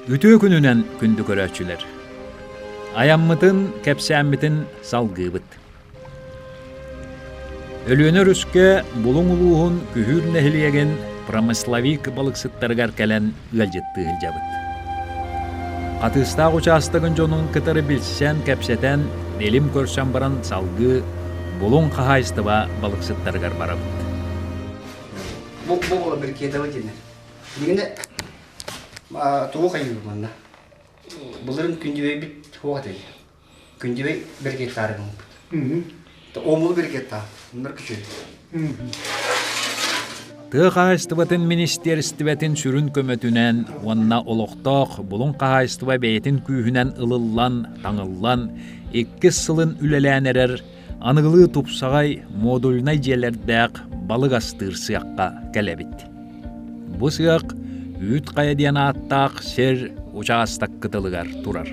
Үтүө күнүнэн күндү көрөөччүлэр! Айаммытын, кэпсээммитин салгыыбыт. Өлүөнэ өрүскэ Булуҥ улууһун Күһүүр нэһилиэгин промысловик балыксыттарыгар кэлэн ыалдьыттыы сылдьабыт. Хатыыстаах учаастагын дьонун кытары билсэн, кэпсэтэн, илим көрсөн баран салгыы Булуҥ хаһаайыстыба балыксыттарыгар барабыт. Бу бу брикетовый диэннэр. Билигин тугу хайыыбыт манна? Былырын күндүбэйбит суох этэ. Күндүбэй брикеттаары гыммыт. Омулу брикеттаа. Оннор күчү. Тыа хаһаайыстыбатын министиэристибэтин сүрүн көмөтүнэн уонна олохтоох Булуҥ хаһаайыстыба бэйэтин күүһүнэн ылыллан, таҥыллан, иккис сылын үлэлээн эрэр аныгылыы тупсаҕай модульнай дьиэлэрдээх балык астыыр сыахха кэлэбит. Бу сыах Үүт Хайа диэн ааттаах сир учаастак кытылыгар турар.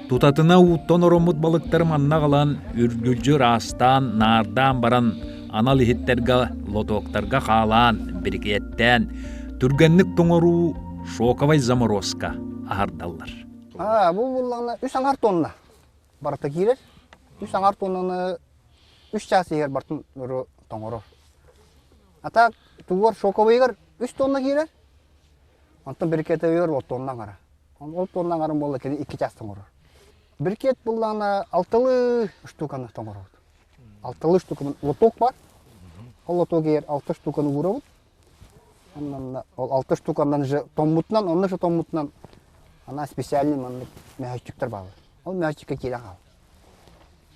Тутатына ууттан ороммут балыктары манна аҕалан, үргүлдьү ыраастаан, наардаан баран, анал иһиттэргэ, лотуоктарга хаалаан, бирикиэттээн, түргэнник тоҥоруу шоковай заморозка аһардаллар. Аа, бу буллаҕына үс аҥар тонна барыта киирэр. Үс аҥар тоннаны үс чаас иһигэр бартын тоҥорор. А так тугар шоковыйыгар үс тонна киирэр. Онтон брикетовыйыгар ол тонна аҥара. Ол тонна аҥарын буолла кини икки чаас тоҥорор. Брикет буллаҕына алтылыы штуканы тоҥоробут. Алтылыы штуканы лоток бар. Ол лоток иһэр алта штуканы уурабыт. Онно ол алта штуканан же томмутунан, онно же томмутунан ана специальный маннык мөһөччүктэр бааллар. Ол мөһөччүккэ киирэн хаалар.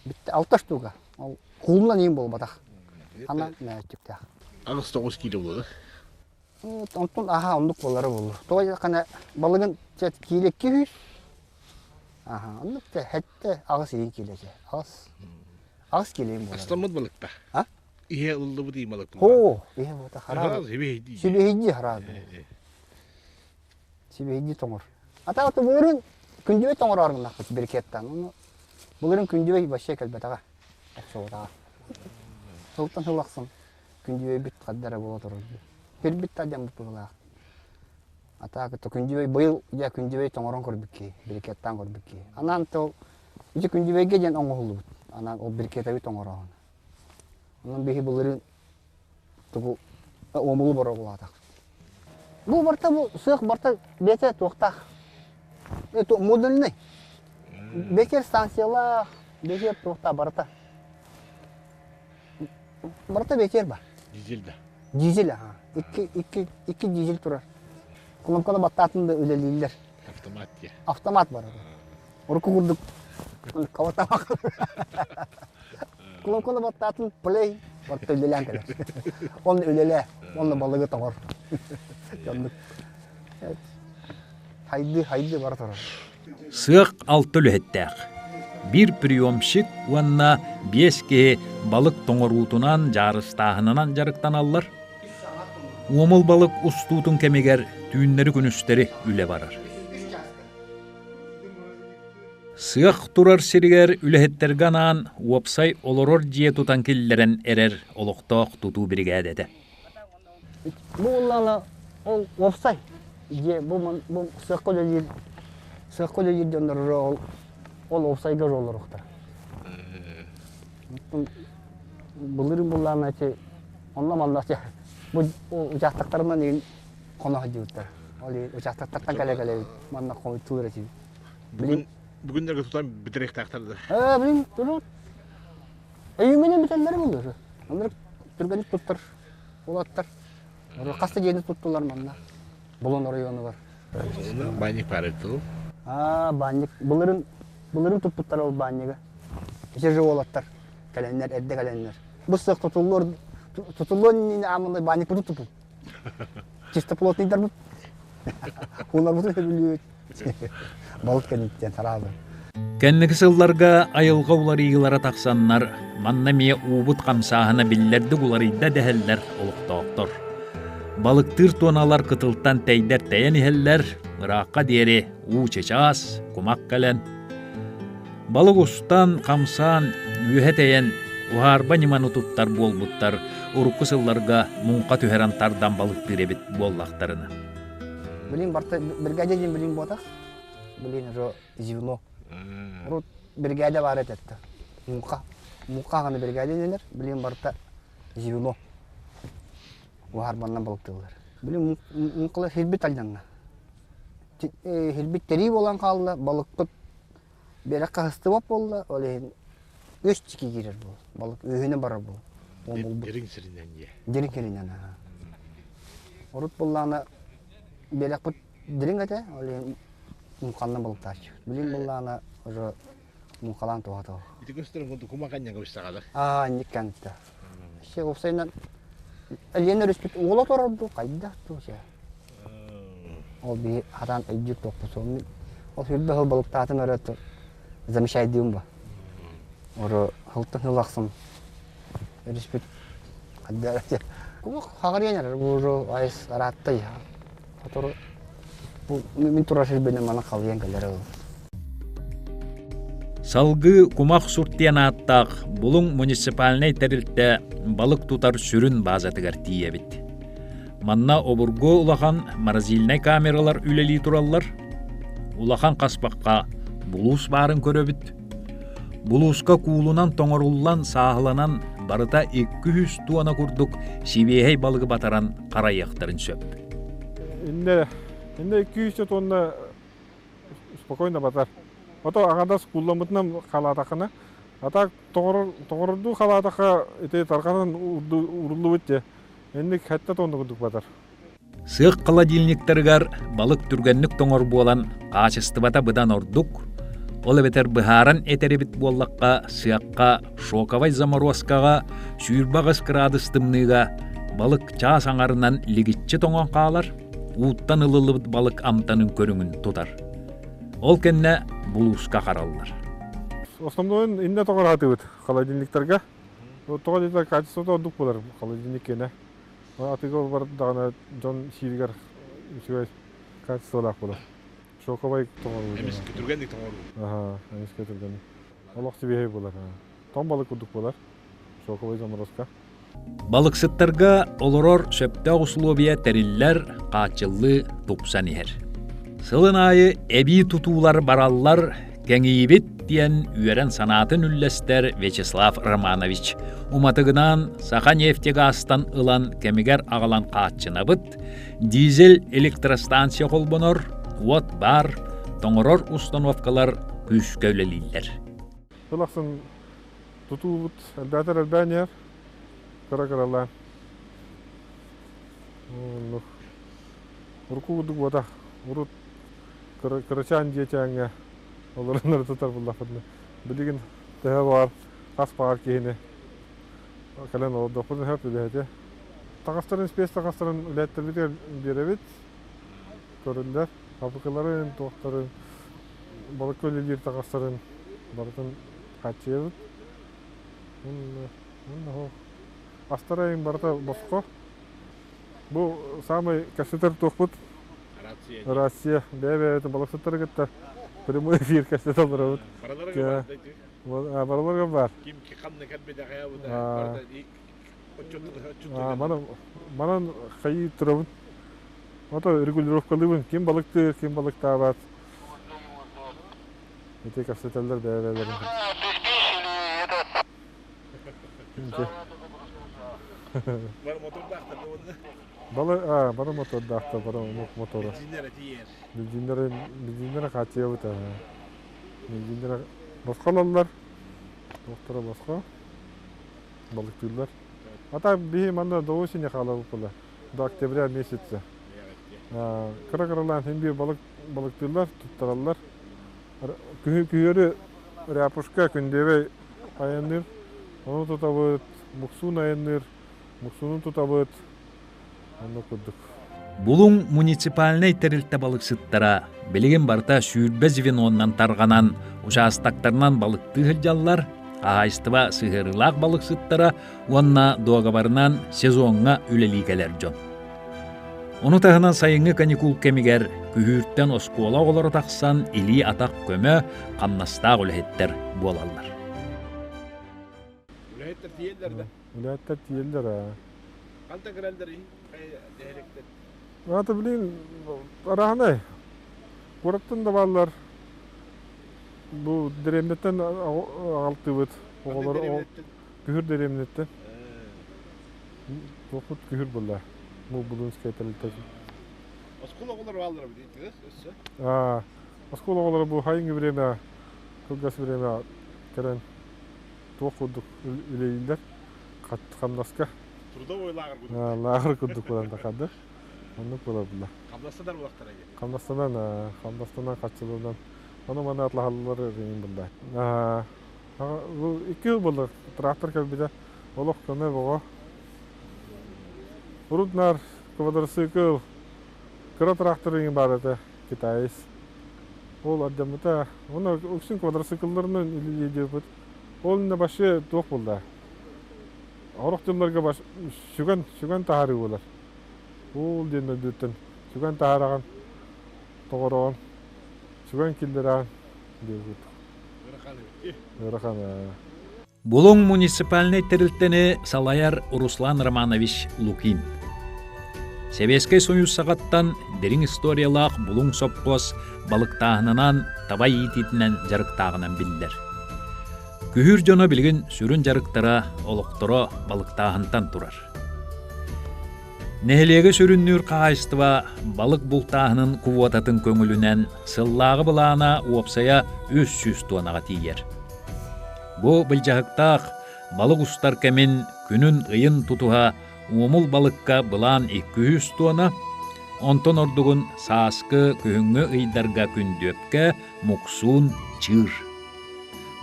Бүттэ алта штука. Ол куулунан иин буолбатах. Ана мөһөччүктээх. Аҕыс тоҕус киилэ буолар. Онтон аха оннук буолара буолуо. Тоҕо диэтэххинэ балыгын киилэ 200. Аха оннук да хэттэ аҕыс иин киилэ Аҕыс аҕыс киилэ иин буолар. Астаммыт балыкта. А? Иһэ ыллыбыт ии балык. Хоо, иһэ буота хараабы. Сибиһийдии хараабы. Сибиһийдии тоҥор. Ата аты былырын күндүбэй тоҥороор гыннахпыт брикеттан. Ону былырын күндүбэй вообще кэлбэтэҕэ. Охсубатаҕа. Сылтан сыл ахсын күндүбэйбит хаддара буола турар. Кирбит да дьаммыт быһыылаах. Ата кытта күндүбэй быйыл дьэ күндүбэй тоҥорон көрбүт киһи, брикеттаан көрбүт киһи. Анаан тыл ити күндүбэйгэ диэн оҥоһуллубут. Анаан ол брикетэбит тоҥорооһуна. Онон биһи былырыын тугу уомулу боруобалаатах. Бу барта бу сыах барта бэйэтэ туохтаах. Это модульный. Бекер станциялаах, бекер туохтаах барыта. Барыта бекер бар. Дизель да. Дизель аха. Икки, икки, икки дизель турар. Кнопканы баттаатын да үлэлииллэр. Автомат дии. Автомат бар. Урукку курдук кабатамак. Кнопканы баттаатын плей барыта үлэлээн кэлэр. Онно үлэлээ, онно балыгы тоҥор. Оннук. Хайды, хайды бара турар. Сыах алта үлэһиттээх. Биир приемщик уонна биэс киһи балык тоҥоруутунан, дьаарыстааһынынан дьарыктаналлар. Уомул балык устуутун кэмигэр түүннэри-күнүстэри үлэ барар. Сыах турар сиригэр үлэһиттэргэ анаан уопсай олорор дьиэ тутан киллэрэн эрэр олохтоох тутуу биригээдэтэ. Бу буоллаҕына ол уопсай дьиэ бу бу сыахха үлэлиир сыахха үлэлиир дьоннор ол ол уопсайга олоруохтара. Былырыын буоллаҕына ити онно манна бу учаастактарынан игин хоно сылдьыбыттар. Ол учаастактартан кэлэ-кэлэ манна хомуйтуулар этибит. Бүгүн бүгүннэргэ тутан бүтэриэхтээхтэр да. Ээ, билин турут. Өйүмүнэн бүтэллэрэ буолуо. Оннук түргэнник туттар уолаттар. Хас да дьиэни туттулар манна. Булун оройуонугар. Банник баар этил. Аа, банник. Былырын былырын туппуттар ол баннигы. Ити же уолаттар кэлэннэр, эрдэ кэлэннэр. Бу сыах тутуллуор тутуллуон иннинэ аамынай банникпытын тутун. Чистоплотныйдарбыт. Ууларбытын сөбүлүүбүт. Балык кэнниттэн хараабы. Кэнники сылларга айылҕа уларыйыылара тахсаннар, манна эмиэ уубут хамсааһына биллэрдик уларыйда дэһэллэр олохтоохтор. Балыктыыр туоналар кытылтан тэйдэр тэйэн иһэллэр, ыраахха диэри уу чычаас, кумах кэлэн. Балык устан, хамсаан, үөһэ тэйэн, уһаарба ньыманы туттар буолбуттар урукку сылларга муҥха түһэрэн тардан балыктыыр эбит буоллахтарына. Билин барта бригадир диэн билин буотах. Билин уже звено. Урут бригада баар этэтта. Муҥха. Муҥха аҕаны бригада дэнэр. Билин барта звено. Уһаарбаннан балыктыыллар. Билин муҥхалар хирбит алдьанна. Хирбит тэрии буолан хаалла, балыкпыт Биэрэ хаһыстыбат буолла, ол иһин үс чики киирэр буол. Балык үһүнэ барар буол. Дириҥ сиринэн дьиэ. Дириҥ сиринэн. Урут буллаана биэрэхпит дириҥ этэ, ол иһин муҥханна балыктааччы. Билин буллаана уже муҥхалаан туһатого. Ити көстөрүн курдук кумаканньаҥа үссаҕалар. Аа, инник кэнтэ. Все уопсайынан Өлүөн өрүспүт уола турар дуу, хайдах дуу сэ. Ол биһи хатаан өйдүүр туохпут Ол сүрбэ сыл балыктаатым эрэ замечайдыым ба. Ору сылтан сыл ахсын өрүспүт Кумах хаҕарыйан эрэр бууру айс арааттай Сотору бу мин турар сирбинэн манан халыйан кэлэр ыл. Салгыы Кумах Сурт диэн ааттаах Булуҥ муниципальнай тэрилтэ балык тутар сүрүн баазатыгар тиийэбит. Манна обургу улахан морозильнай камералар үлэлии тураллар. Улахан хаспахха булуус баарын көрөбүт. Булууска куулунан тоҥоруллан, сааһыланан барыта 200 туона курдук сибиэһэй балыгы батаран харайыахтарын сөп. Иннэ, иннэ 200 тонна спокойно батар. Ото аҥардас кулламмытынан халаатаххына, а так тоҕорордуу халаатахха ити тарҕанан уруллубут дьэ. Инник хэттэ тонна курдук батар. Сыах холодильниктарыгар балык түргэнник тоҥор буолан, хаачыстыбата быдан ордук. Ол эбэтэр быһааран этэрибит буоллахха, сыахха шоковай заморозкаҕа 28 кыраадыс тымныыга балык чаас аҥарынан лигиччи тоҥон хаалар, ууттан ылыллыбыт балык амтанын көрүҥүн тутар. Ол кэннэ булууска хараллар. Основнойун иннэ тоҕораатыбыт холодильниктарга. Тоҕо диэтэр качествота ордук буолар холодильник киэнэ. Атыыга бар даҕаны дьон сииригэр үчүгэй качестволаах буолар. Шоковай тоҥоруу. Эмискэ түргэнник тоҥоруу. Аха, эмискэ түргэнник. Олох сибиэһэй буолар. Тоҥ балык курдук буолар. Шоковай заморозка. Балыксыттарга олорор сөптөөх условия тэриллэр, хааччыллыы тупсан иһэр. Сылын аайы эбии тутуулар бараллар, кэҥиибит диэн үөрэн санаатын үллэстэр Вячеслав Романович. Уматыгынан Саха нефтегаастан ылан кэмигэр аҕалан хааччынабыт, дизель электростанция холбонор, уот баар, тоҥорор установкалар күүскэ үлэлииллэр. Сыл ахсын тутуубут элбээтэр элбээн иһэр, кыра-кыралаан. Оннук. Урукку курдук буотах. Урут кырачаан дьиэчээҥҥэ олороннор тутар буллахпытына, билигин төһө баҕар хас баҕар киһини кэлэн олордохпутун сөп үлэһити. Таҥастарын, спец таҥастарын үлэһиттэрбитигэр биэрэбит, көрүллэр. Хапыкыларын, туохтарын, балыкка үлэлиир таҥастарын барытын хааччыйабыт. Уонна астара эҥин барыта босхо. Бу саамай кэпсэтэр туохпут Россия бэйэ-бэйэбитин балыксыттары кытта прямой эфир кэпсэтэ олоробут. Барыларга баар. Ким ханна кэлбэтэҕэ барыта Манан хайыы турабын. Ото регулировкалыыбын. Ким балыктыыр, ким балыктаабат. Ити кэпсэтэллэр бэйэ-бэйэлэрин. Бары мотордаахтар уонна? Балы, а, бары мотордаахтар, бары омук мотора. Бензиннэрэ тиийэр. Бензиннэрэ, бензиннэрэ хааччыйабыт аа. Бензиннэрэ босхо ылаллар. Туохтара босхо. Балыктыыллар. А так биһи манна до осени хаалабыт була. До октября месяца. Кыра-кыралаан син биир балык балыктыыллар, туттараллар. Күһүөрү ряпушка күндүөбэй айанныыр. Ону тутабыт, муксуун айанныыр, муксуунун тутабыт. Онно курдук. Булуҥ муниципальнай тэрилтэ балыксыттара билигин барыта 20 звеноннан тарҕанан, учаастактарынан балыктыы сылдьаллар, хаһаайыстыба сыһыарыылаах балыксыттара уонна дуогабарынан сезоҥҥа үлэлии кэлэр дьон. Ону таһынан сайыҥҥы каникул кэмигэр күһүүртэн оскуола оҕолоро тахсан илии-атах көмө, хамнастаах үлэһиттэр буолаллар. Үлэһиттэр тиийэллэр да? Үлэһиттэр тиийэллэр аа. Хантан кэлэллэр нэһилиэктэр? Аата билигин Арааһынай. Куораттан да бааллар. Бу дэриэбинэттэн аҕалтыыбыт. Оҕолор күһүр дэриэбинэттэн. Туохпут күһүр буолла. Бу Булунскай тэрилтэтин. Оскуола оҕолоро бааллар эбит өссө. Оскуола оҕолоро бу хайыҥҥы время, кылгас время кэлэн туох курдук үлэлииллэр хамнаска. Трудовой лааҕыр курдук. Лааҕыр курдук буолан тахарды. Оннук буолар Хамнастанар буолахтара Хамнастанан, хамнастанан, харчыланан. Ону маны атлаһаллар эҥин булла. Бу икки жыл буолла трактор кэлбитэ. Олох көмө боҕо. Урут наар квадроцикл кыра трактор эҥин баар этэ, китаец. Ол ардьаммыта. Уонна үксүн квадроциклларынан үлэлиир диэбит. Ол иннэ вообще туох буолла? Сорох дьылларга сүгэн, сүгэн таһаарыы буолар. Уул диэн дойдуттан сүгэн таһаараҕын, тоҕороҕун, сүгэн киллэрэҕин диэбит. Ыарахан эбит. Ыарахан. Булуҥ муниципальнай тэрилтэни салайар Руслан Романович Лукин. Сэбиэскэй Союз саҕаттан дириҥ историялаах Булуҥ сопхуос балыктааһынынан, таба иитиитинэн дьарыктааҕынан биллэр. Күһүүр дьоно билигин сүрүн дьарыктара, олохторо балыктааһынтан турар. Нэһилиэги сүрүннүүр хаһаайыстыба балык бултааһынын квотатын көҥүлүнэн сыллааҕы былаана уопсайа 300 туонаҕа тиийэр. Бу былдьаһыктаах балык устар кэмин күнүн-ыйын тутуһа уомул балыкка былаан 200 туона, онтон ордугун сааскы, күһүҥҥү ыйдарга күндүөпкэ, муксуун, чыыр.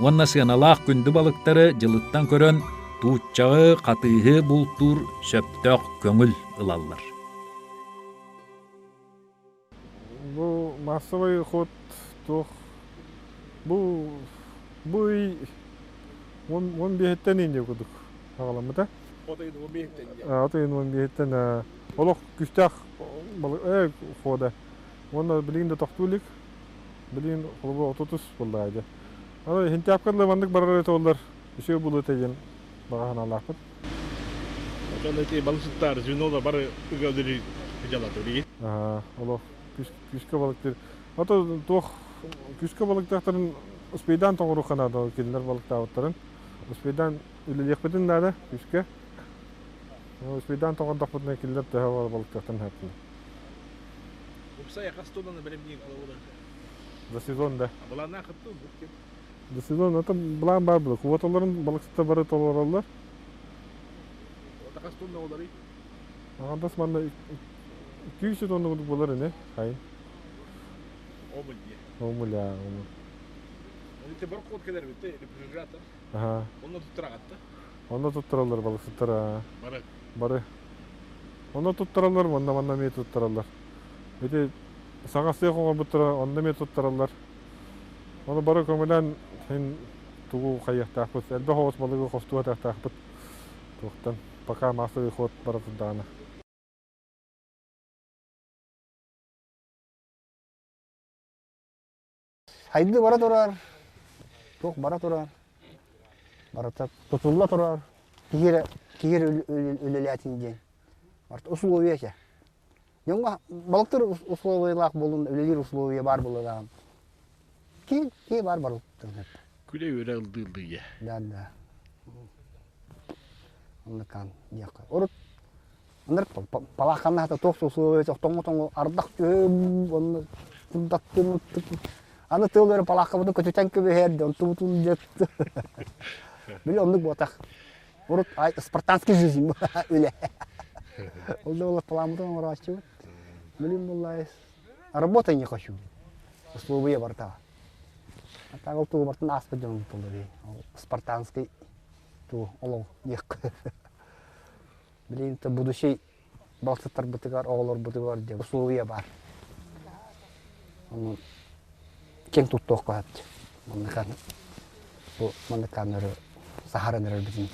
Уонна сыаналаах күндү балыктары дьылыттан көрөн тууччаҕы, хатыыһы бултуур сөптөөх көҥүл ылаллар. Бу массовый ход туох бу бу ый он биэһиттэн индия курдук аҕаламмыта. От ыйын он биэһиттэн От ыйын он биэһиттэн олох күстээх хода. Уонна билигин да тохтуу илик. Билигин холобур 30 буолла дьэ. Аны сентябрьга дылы маннык барар этэ буоллар үчүгэй буолуо этэ диэн баҕа санаалаахпыт. Отон эти балыксыттар звенолар бары ыга үлэлии дьалатыр Олох күүскэ балыктыыр. Ото туох күүскэ балыктаахтарын успейдаан тоҥоруохха наада кинилэр балыктаабыттарын. Успейдаан үлэлиэхпитин наада күүскэ. Успейдаан тоҥордохпутуна кинилэр төһө балыктыахтарын сөп. Упсай хас тоннаны бэлэмниир холобура? За сезон да. Былааннаах кыттыы бу ким? За сезон это былаан баар было. Квоталарын балыксыттар бары толороллор. Ота хас тонна олорый? Аҕардас манна 200 тонна курдук буолар ини. Хай. Омуль дии. Омуль, омуль. Ити бар код келер битте рефрижератор. Аха. Онно туттарагатта. Онно туттараллар балыксыттар. Бары. Бары. Онно туттараллар, манна манна эмиэ туттараллар. Ити саҥа сыах оҥорбуттара онно эмиэ туттараллар. Ону бары көмөлөөн син тугу хайыахтаахпыт, элбэх оҕус балыгы хостуу атахтаахпыт. Туохтан пока массовый ход бара турдаҕына. Хайдыы бара турар, туох бара турар, барыта тутулла турар, киһи эрэ киһи эрэ үлэлээтин диэн. Барыта условия этэ. Дьоҥҥо балыктыр условиялаах буолун, үлэлиир условия баар буолуоҕа. Киһи киһи баар барылыктыр. Күлэ үөрэ ылдыыллыы Да, да. Оннукаан диэххэ. Урут Ынырык палаахханнаата туох условия тоҥу-тоҥу ардах түһүм онно курдаттым аны тыал өрө палааххабытын көтүтэн кэбиһэр онтубутун дьэ били оннук буотах урут спартанский жизнь үлэ ол да буоллар палааммытын оҥорооччубут билим буоллаайыс работа не хочу условия барыта а так ол тугу бартын ааспыт дьонум буолла спартанский туу олох диэххэ Билигин будущий балсыттарбытыгар, оҕолорбутугар диэн условия баар. Онон киэҥ туттуохха сөп. Маннык бу маннык өрө саһаран эрэрбитин.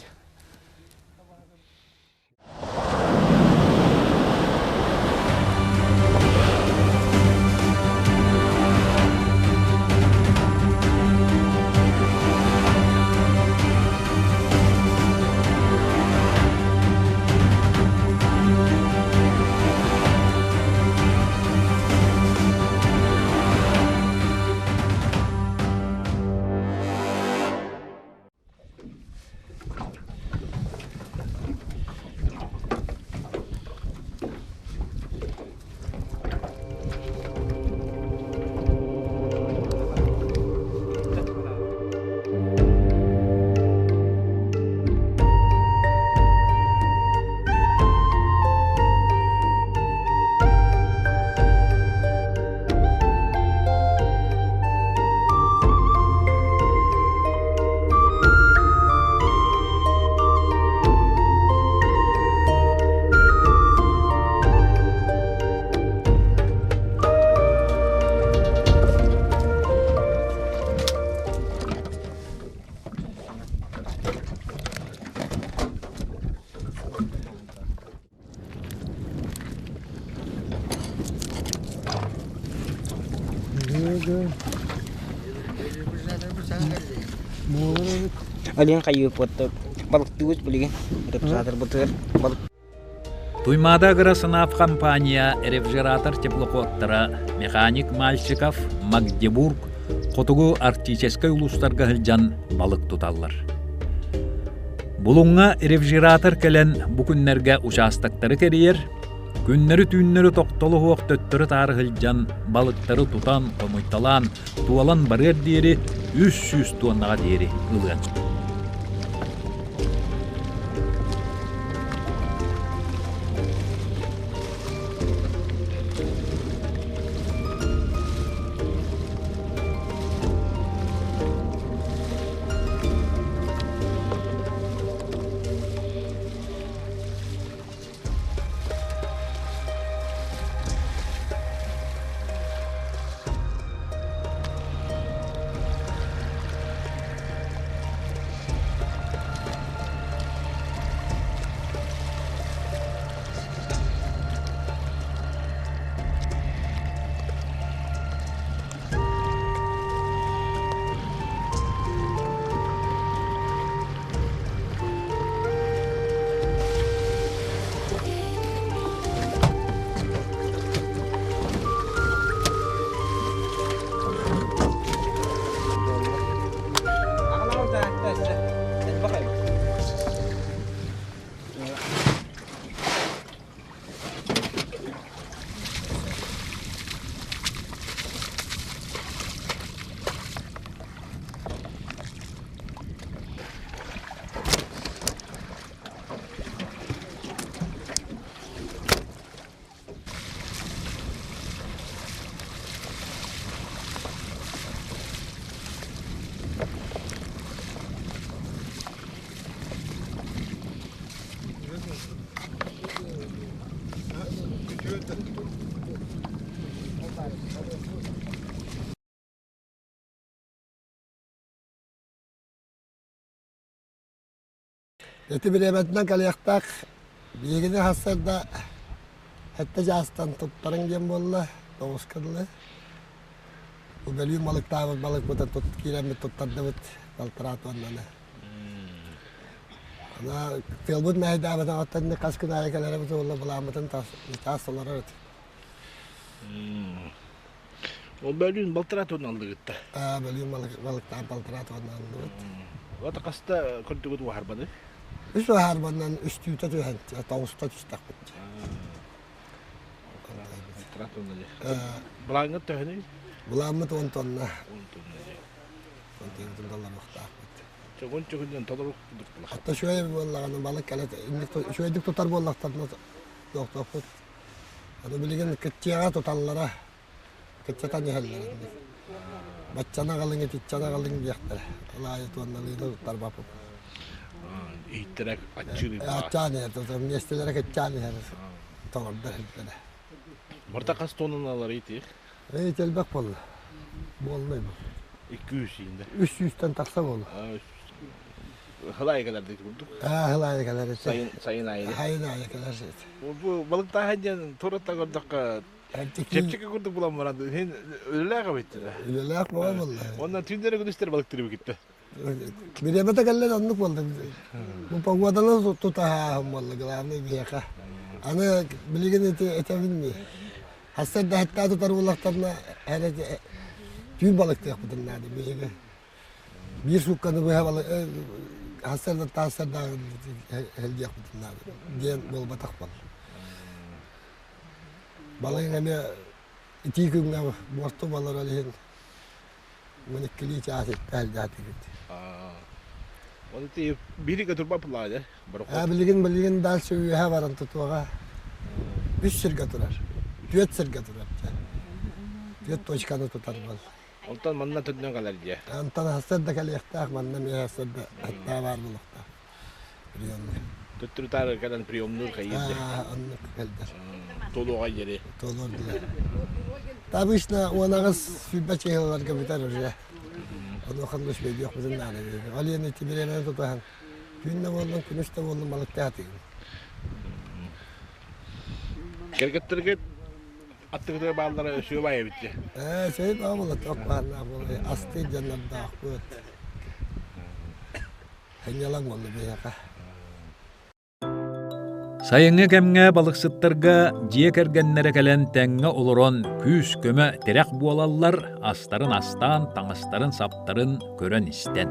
Буолар эбит. Алин хайыыппыт балыктыыбыт билигин репсаатырбытыгар балык Туймаада Агроснааб компания рефрижератор теплоходтара механик Мальчиков, Магдебург хотугу арктическай улуустарга сылдьан балык туталлар. Булуҥҥа рефрижератор кэлэн бу күннэргэ учаастактары кэрийэр, күннэри-түүннэри тохтоло суох төттөрү-таары сылдьан балыктары тутан, хомуйталаан, туолан барыар диэри 300 туоннаҕа диэри ылыан сөп. Ити бириэмэтинэн кэлиэхтээх биһигини сарсыарда сэттэ чаастан туттарыҥ диэн буолла, тоҕуска дылы. Бу бөлүүн балыктаабыт балыкпытын тут киирэммит туттардыбыт балтараа туоннаны. Ана тыалбыт мэһэйдээбэтэҕиттэн хас күн аайы кэлэрэ буолла былааммытын таас толорор этик. Ол бөлүүн балтараа туонна аллыгытта. Аа, бөлүүн балыктаан балтараа туонна аллыбыт. Ота хаста көрдүгүт уһарбаны? Үс уһарбанан үстүүтэ түһэн, тоҕуста түстэхпит. Балтараа тонна дии. Былааҥҥыт төһөнүй? Былааммыт 10 тонна. 10 тонна дии. 10 тонна Чогун чогуннан толору курдук Хатта үчүгэй буоллаҕына балык кэлэ үчүгэйдик тутар буоллахтарына тохтоохпут. Аны билигин кыччыаҕа туталлара кыччатан иһэллэр инник. Баччаны аҕалыҥ, итиччэни аҕалыҥ диэхтэрэ. Ол аайы туонналыыны туттарбаппыт. Иһиттэрэ аччыыр Аччаан иһэр, миэстэлэрэ кыччаан иһэр, тоҥордор иһиттэрэ. Барта хас тоннаны алар ити? Эй, элбэх буолла. Буолла бу. 200 иинде. 300-тэн тахса буолла. Хылай кэлэр дии курдук. Аа, хылай кэлэр. Сайын сайын айы. Сайын айы кэлэр. Бу балыктааһын диэн туратта көрдөххө чэпчэки курдук булан баран хин үлэлээх эбит. Үлэлээх буола буолла. Онно түүннэри күнүстэр балыктыры китте. Бириэмэтэ кэллэр оннук буолла. Бу погоданы тутаһааһын буолла, главное биһиэхэ. Аны билигин ити этэбин дии. Хассар да тутар буоллахтарына эрэ түүн балыктыахпытын наада биһиги. Биир суукканы быһа балык хассар да таастар да элдиэхпитин наада диэн буолбатах буолла. Балык эмиэ итии күҥҥэ буорту буолар ол иһин 12 чаас элдээтигит. Ол ити бииригэ турбап лаада. Аа билигин билигин дальше үөһэ баран тутуоҕа. Үс сиргэ турар. Түөрт сиргэ турар. Түөрт точканы тутар буол. Онтон манна төрдүнэн кэлэр дии. Онтон сарсыарда кэлиэхтээх, манна эмиэ сарсыарда аттаа баар буолуохтаах. Приемный. Төттөрү-таары кэлэн приемнуур хайыыр дии. Аа, оннук кэлдэр. Толуоҕа диэри. Толуор диэри. Обычно 18 сүүрбэ чыһыларга бүтэр уже. Онуоха үчүгэйдиэхпитин наада. Ол иһин ити бириэмэни тутуһан Түүн да буоллун, күнүс да буоллун балыктаатыгын. Кэргэттэргэ аттыгытыгар бааллара өсүө баай эбит дии. Ээ, сөп буола туох бааллаах буолуой, астыыр дьоннордоохпут. Сынньалаҥ буолла биһиэхэ. Сайыҥҥы кэмҥэ балыксыттарга дьиэ кэргэннэрэ кэлэн тэҥҥэ олорон күүс-көмө, тирэх буолаллар, астарын астаан, таҥастарын-саптарын көрөн-истэн.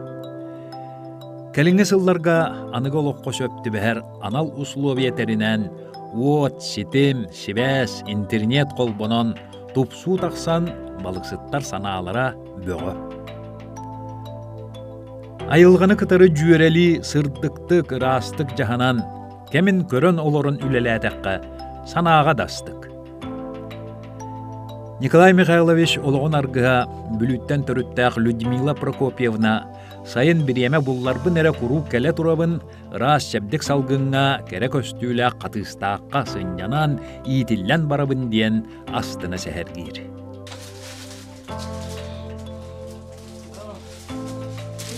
Кэлиҥҥи сылларга аныгы олоххо сөп түбэһэр анал условия тэринэн, уот, ситим, сибээс, интернет холбонон, тупсуу тахсан, балыксыттар санаалара бөҕө. Айылҕаны кытары дьүөрэлии сырдыктык, ыраастык дьаһанан, кэмин көрөн олорон үлэлээтэххэ, санааҕа да астык. Николай Михайлович олоҕун аргыһа Бүлүүттэн төрүттээх Людмила Прокопьевна сайын бириэмэ булларбын эрэ куруук кэлэ турабын, ыраас чэбдик салгыҥҥа кэрэ көстүүлээх хатыыстаахха сынньанан, иитиллэн барабын диэн астына сэһэргиир.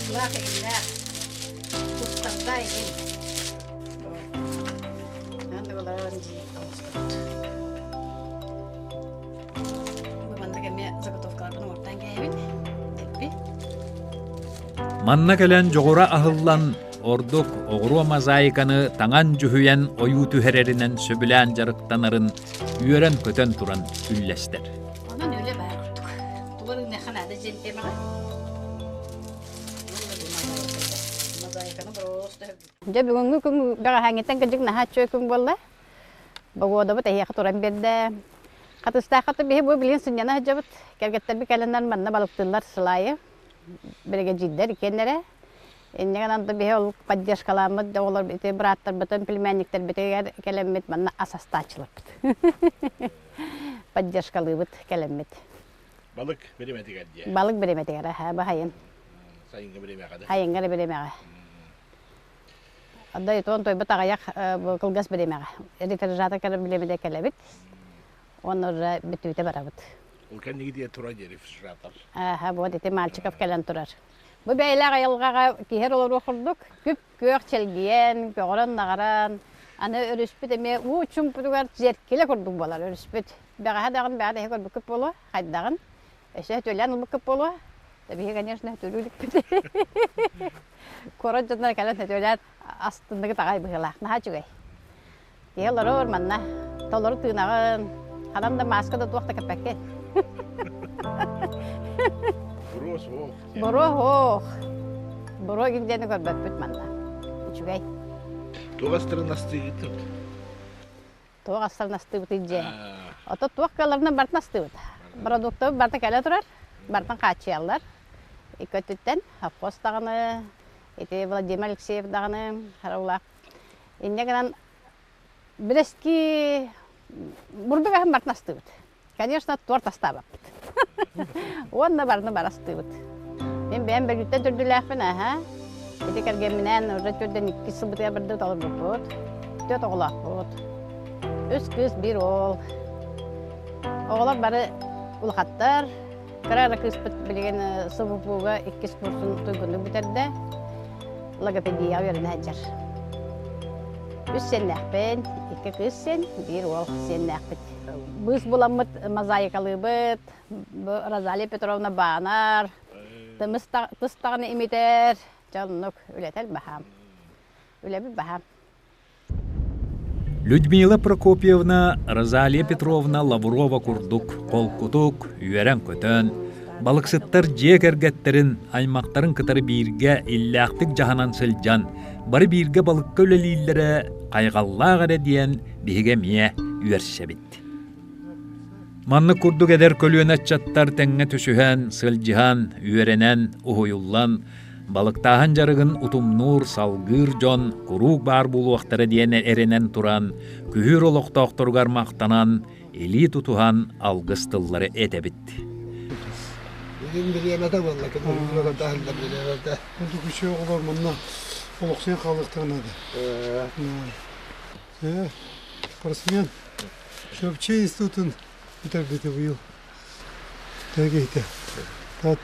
Тыылаах иҥнээх, кустарда игин. Андыгаларын дии оҥостубут. Бу маннык эмиэ заготовкаларбын оҥортоон кээһэбин. Эппи. Манна кэлэн дьоҕура аһыллан, ордук оҕуруо мозаиканы таҥан дьүһүйэн ойуу түһэрэринэн сөбүлээн дьарыктанарын үөрэн-көтөн туран үллэстэр. Онон үлэ баар курдук. Тугу ырыыныахха наада диэн темаҕа. Мозаиканы просто Дьэ бүгүҥҥү күн бэҕэһээҥҥиттэн кырдьык наһаа үчүгэй күн буолла. Богуодабыт эһиэхэ туран биэрдэ. Хатыстаахха биһи бу билигин сынньана сылдьабыт. Кэргэттэрбит кэлэннэр манна балыктыыллар сылаайы. Биригэдьиирдэр иккиэннэрэ. Инньэ гынан да биһи ол поддержкалааммыт оҕолор ити бырааттарбытын, племянниктэрбитигэр кэлэммит манна ас астааччыларбыт. Поддержкалыыбыт кэлэммит. Балык бириэмэтигэр диэ. Балык бириэмэтигэр аһа баһайын. Сайыҥҥы бириэмэҕэ да. Сайыҥҥы эрэ бириэмэҕэ. Ада итон тойбут аҕыйах кылгас бириэмэҕэ. Рефрижератор кэлэр бириэмэтэ кэлэбит. Уонна уже бүтүүтэ барабыт. Ол кэнники диэ турар диэ рефрижератор. Аха, вот ити Мальчиков кэлэн турар. Бу бэйэлээх айылҕаҕа киһи олоруох курдук күп-күөх чэлгийэн, көҕөрөн-наҕаран, аны өрүспүт эмиэ уу чумпутугар зеркилэ курдук буолар өрүспүт. Бэҕэһээ даҕаны бэҕэ да көрбүккүт буолуо, хайдаҕын. Өссө төлөөн ылбыккыт буолуо. Да биһи, конечно, төлүү иликпит. Куорат дьонноро кэлэн төлөөн астынныгыт аҕай быһыылаах. Наһаа үчүгэй. Киһи олорор манна толору тыынаҕын, ханан да мааска да туох да кэппэккин. Буруо суох. Буруо суох. Буруо диэни көрбөппүт манна. Үчүгэй. Туох астарын астыыгытын? Туох астарын астыыбытый дьиэ. Ото туох кыалларынан барытын астыыбыт. Продуктабыт барыта кэлэ турар, барытын хааччыйаллар. Икки өттүттэн совхоз даҕаны, ити Владимир Алексеев даҕаны хараулаах Инньэ гынан бэрэски бурдук аһын барытын астыыбыт. Конечно, торт астаабаппыт. Уонна барыны бары астыыбыт. Мин бэйэм Бөлүүттэн төрдүлээхпин, аһа. Ити кэргэмминээн уже төрдөн иккис сылбытыгар бардыбыт олорбуппут. Түөрт оҕолоохпут. Үс кыыс, биир уол. Оҕолор бары улахаттар. Кыра эрэ кыыспыт билигин СВПУга иккис курсун туйгуннук бүтэрдэ. Логопедияҕа үөрэнэ сылдьар. Үс сиэннээхпин, икки кыыс сиэн, биир уол сиэннээхпит. Быыс буламмыт мозаикалыыбыт, бу Розалия Петровна баанар, тыс даҕаны имитэр, дьэ оннук үлэтэ баһаам. Үлэбит баһаам. Людмила Прокопьевна Розалия Петровна Лаврова курдук холкутук, үөрэн-көтөн, балыксыттар дьиэ кэргэттэрин, аймахтарын кытары бииргэ иллээхтик дьаһанан сылдьан, бары бииргэ балыкка үлэлииллэрэ хайҕаллаах эрэ диэн биһиги эмиэ үөрсэбит. Маннык курдук эдэр көлүөнэ ыччаттар тэҥҥэ түсүһэн, сылдьыһан, үөрэнэн, уһуйуллан, Балыктааһын дьарыгын утумнуур, салгыыр дьон куруук баар буолуохтара диэн эрэнэн туран, күһүүр олохтоохторугар махтанан, илии тутуһан алгыс тыллары этэбит. Бүгүн бириэмэтэ буолла, күнү таһыллар бириэмэтэ. Курдук үчүгэй оҕолор манна олохсуйан хаалыахтарын наада. Спортсмен Чурапчы институтун бүтэрбитэ быйыл. Тегейте. Тат.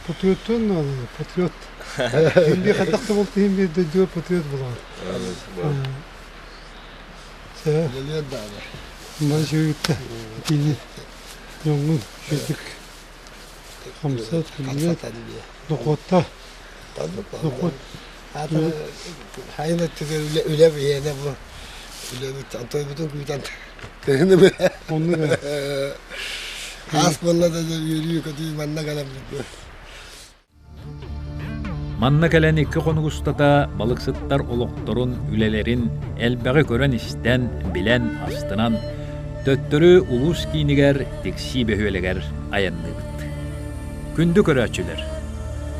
Патриоттон патриот. Химби хатахта болты химби дойдуга патриот булар. Үлэлиэн даҕаны. Бары үчүгэйдик итиини дьоҥҥун үчүгэйдик хамсат, үлэлэт, дохуотта, дохуот. Хайын өттүгэр үлэ үлэ биһиэнэ бу үлэбит онтойбутун күүтэн кыһыны Оннук Аас буолла да үөрүү көтүү манна кэлэммит. Манна кэлэн икки хонук устата балыксыттар олохторун, үлэлэрин элбэҕи көрөн-истэн, билэн, астынан, төттөрү улуус киинигэр Тиксии бөһүөлэгэр айанныыбыт. Күндү көрөөччүлэр!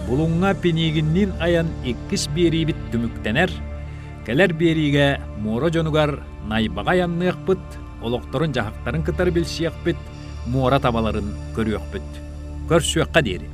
Булуҥҥа Пинигинниин айан иккис биэриибит түмүктэнэр. Кэлэр биэриигэ муора дьонугар Найбаҕа айанныахпыт, олохторун-дьаһахтарын кытары билсиэхпит, муора табаларын көрүөхпүт. Көрсүөххэ диэри!